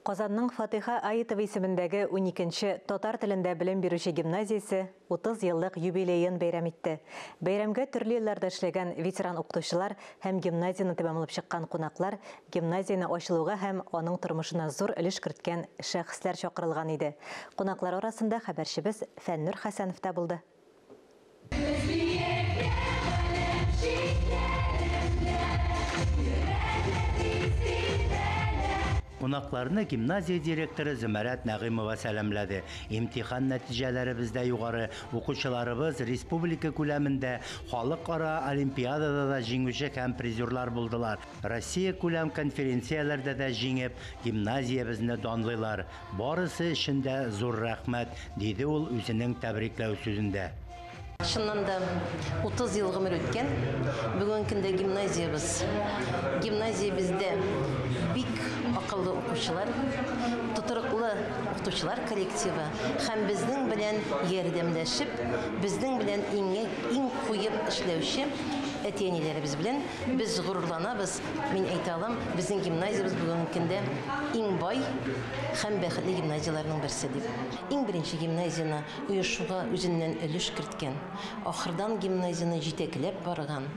Казанның Фатыйха Аитова исемендәге уникенче татар телендә белем бирүче гимназиясе 30 еллык юбилеен бәйрәм итте. Бәйрәмгә төрле елларда эшләгән ветеран укытучылар һәм гимназияне тәмамлап чыккан кунаклар, гимназияне ачылуга һәм аның тормышына зур өлеш керткән шәхесләр чакырылган иде. Кунаклар арасында хәбәрчебез Фәннүр Хәсәнов та булды. Кунакларны гимназия директоры Зөмәрәт Нәгыймова сәламләде. Имтихан нәтиҗәләребез дә югары, укучыларыбыз республика күләмендә, халыкара олимпиадада да җиңүче һәм призерлар булдылар. Россиякүләм конференцияләрдә дә җиңеп, гимназиябезне данлыйлар. Барысы өчен дә зур рәхмәт, диде ул үзенең тәбрикләү сүзендә. Чыннан да, 30 ел гомер үткән. Бүгенге көндә гимназиябез, гимназиябездә бик акыллы укучылар, тотрыклы укытучылар коллективы һәм безнең белән ярдәмләшеп, безнең белән иңгә иң куеп эшләүче әти-әниләребез белән без горурланабыз. Мин әйтә алам, безнең гимназиябез бүгенге көндә иң бай һәм бәхетле гимназияләрнең берсе дип. Иң беренче гимназияне оешуга үзеннән өлеш керткән, ахырдан гимназияне җитәкләп барган,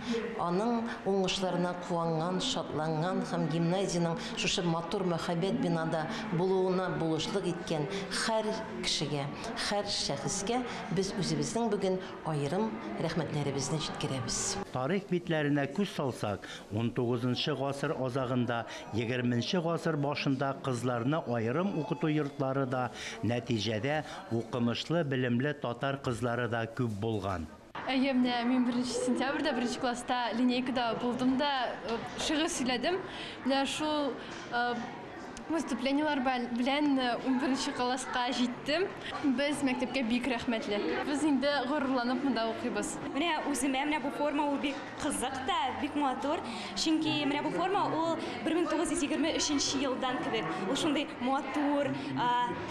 аның уңышларына куанган, шатланган һәм гимназиянең шушы матур мәһабәт бинада булуына булышлык иткән һәр кешегә, һәр шәхескә без үзебезнең бүген аерым рәхмәтләребезне җиткерәбез. Тарих битләренә күз салсак, унтугызынчы гасыр азагында, егерменче гасыр башында кызларны аерым укыту йортлары да, нәтиҗәдә, укымышлы, белемле татар кызлары да күп булган. Әйе, менә мин беренче сентябрьдә, беренче класста линейкада булдым да, шигырь сөйләдем. Менә шул выступлениеләр белән унберенче класска җиттем. Без мәктәпкә бик рәхмәтле. Без инде горурланып монда укыйбыз. Менә үземә менә бу форма ул бик кызык та, бик матур. Чөнки менә бу форма ул 1923 елдан кебек. Ул шундый матур,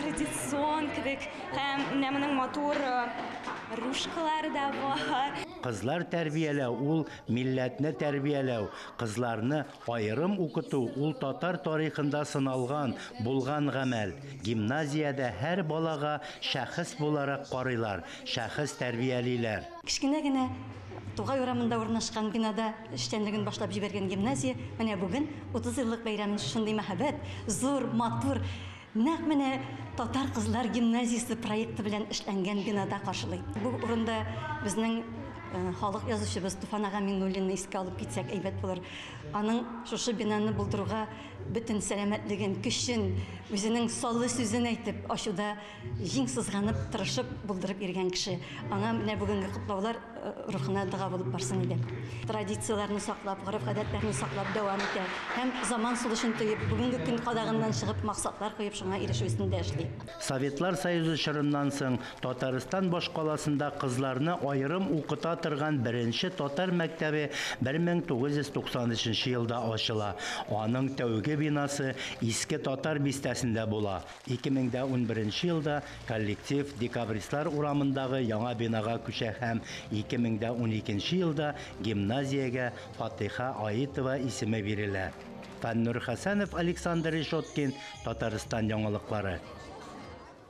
традицион кебек. Һәм менә моның матур рюшкалары да бар. Кызлар тәрбияләү ул милләтне тәрбияләү, кызларны Аерым укыту ул татар тарихында сыналган, булган гамәл. Гимназиядә һәр балага шәхес буларак карыйлар, шәхес тәрбиялиләр. Кечкенә генә Тугай урамында урнашкан бинада эшчәнлеген башлап җибәргән гимназия менә бүген 30 еллык бәйрәмен шушындый мәһабәт, зур, матур, нәкъ менә Татар кызлар гимназиясе проекты белән эшләнгән бинада каршылый. Бу урында безнең халык язучыбыз Туфан ага Миңнуллинны искә алып китсәк әйбәт булыр. Аның шушы бинаны булдыруга бөтен сәламәтлеген, көчен, үзенең саллы сүзен әйтеп, ачуда җиң сызганып, тырышып булдырып йөргән кеше. Аңа менә бүгенге котлаулар рухына дога булып барсын иде. Традицияләрне саклап, гореф-гадәтләрне саклап дәвам итә һәм заман сулышын тоеп, бүгенге көн кадагыннан чыгып, максатлар куеп, шуңа ирешү өстендә эшли. Советлар Союзы чорыннан соң Татарстан башкаласында кызларны аерым укыта торган беренче татар мәктәбе 1993 елда ачыла. Аның тәүге бинасы Иске Татар бистәсендә була. 2011 елда коллектив Декабристлар урамындагы яңа бинага күчә һәм 2012 елда гимназиягә Фатыйха Аитова исеме бирелә. Фәннур Хәсәнов, Александр Решеткин, Татарстан яңалыклары.